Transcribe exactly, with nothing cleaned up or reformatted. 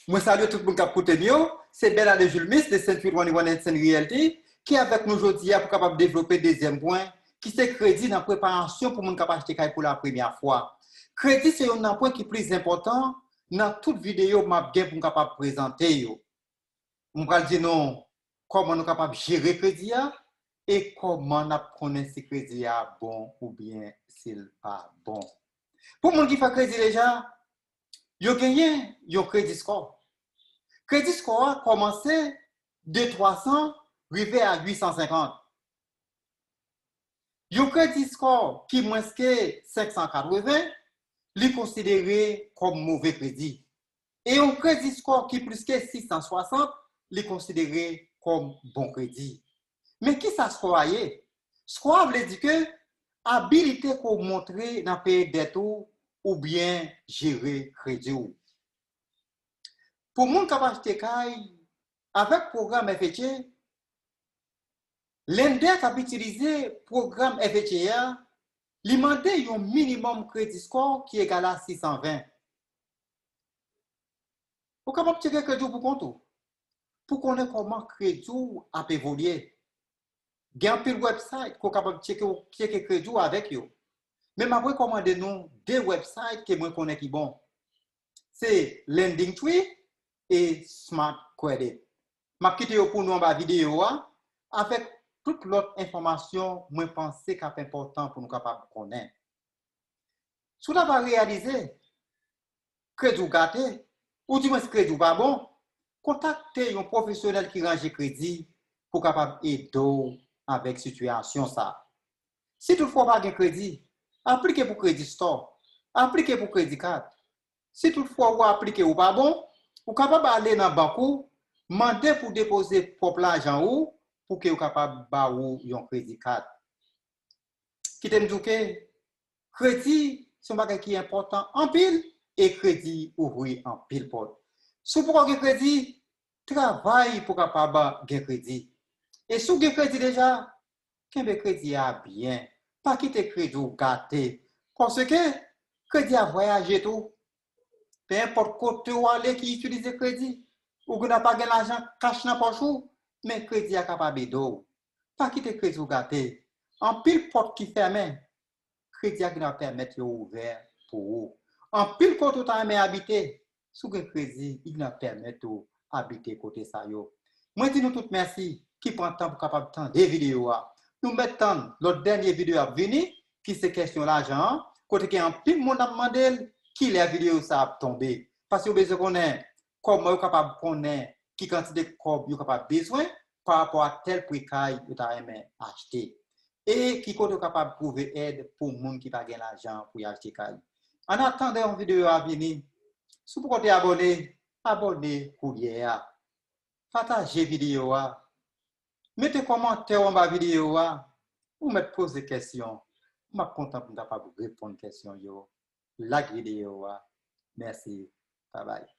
Mwen salye tout moun k ap koute m yo. Se Bernard Julmis de Saint Jude One One Senri L T ki avèk nou jodi a pou kapab devlope dezyèm pwen, ki se kredi nan preparasyon pou moun k ap achte kay pou la premyè fwa. Kredi se youn nan pwen ki plis enpòtan nan tout videyo m ap gen pou m kapab prezante yo. M pral di nou kòman nou kapab jere kredi a e kòman n ap konnen si kredi a bon oubyen si l pa bon. Pou moun ki fè kredi deja, yo genyen yon kredi score. Kredi score a kòmanse de twa san rive a uit san senkant. Yon kredi score ki mwens ke senk san katreven, li konsidere kòm move kredi. E yon kredi score ki plis ke sis san swasant, li konsidere kòm bon kredi. Men kisa score a ye? Score a vle di ke abilite ke w montre nan peye dèt ou oubyen jere kredi w. Pou moun k ap achte kay, avèk pwogram F H A, lender k ap itilize pwogram F H A a, li mande yon minimòm kredi score ki egal a sis san ven. Ou kapab tcheke kredi w pou kont ou, pou konnen kòman kredi w ap evolye. Gen anpil website ke w kapab tcheke, tcheke kredi w avèk yo. Men m ap rekòmande nou de website ke mwen konnen ki bon. Se Lending Tree e Smart Credit. M ap kite yo pou nou anba videyo a, avèk tout lòt enfòmasyon mwen panse k ap enpòtan pou nou kapab konnen. Si w ta va reyalize kredi w gate, oudimwens kredi w pa bon, kontakte yon pwofesyonèl ki ranje kredi pou kapab ede w avèk sitiyasyon sa. Si toutfwa w pa gen kredi, aplike pou kredi store, aplike pou kredi kat. Si toutfwa ou aplike ou pa bon, ou kapab ale nan bank ou, mande pou depoze pwòp lajan ou pou ke yo kapab ba ou yon kredi kat. Kite m di w ke kredi se yon bagay ki enpòtan anpil e kredi ouvri anpil pòt. Si w poko gen kredi, travay pou kapab gen kredi. E si w gen kredi deja, kenbe kredi a byen. Pa kite kredi w gate. Paske kredi a vwayaje tou. Pe enpòt kote w ale ki itilize kredi, ou gen dwa pa gen lajan kach nan pòch ou, men kredi a kapab ede w. Pa kite kredi w gate. Anpil pòt ki fèmen, kredi a gen dwa pèmèt yo ouvè pou ou. Anpil kote w ta renmen abite, si w gen kredi, li gen dwa pèmèt ou abite kote sa yo. Mwen di nou tout mèsi ki pran tan pou kapab tande videyo a. Nou mèt tann lòt dènye videyo ap vini, ki se kesyon lajan an, kote ke anpil moun ap mande l kilè videyo sa ap tonbe. Paske yo bezwen konnen kòman yo kapab konnen ki kantite kòb yo kapab bezwen pa rapò a tèl pri kay yo ta renmen achte. E ki kote yo kapab twouve èd pou moun ki pa gen lajan pou y achte kay. An atandan yon videyo a vini, si w poko te abòne, abòne koulye a. Pataje videyo a. Mete kòmantè w anba videyo a. Ou mèt poze kesyon. M ap kontan pou m kapab reponn kesyon yo. Like videyo a. Mèsi. Babay.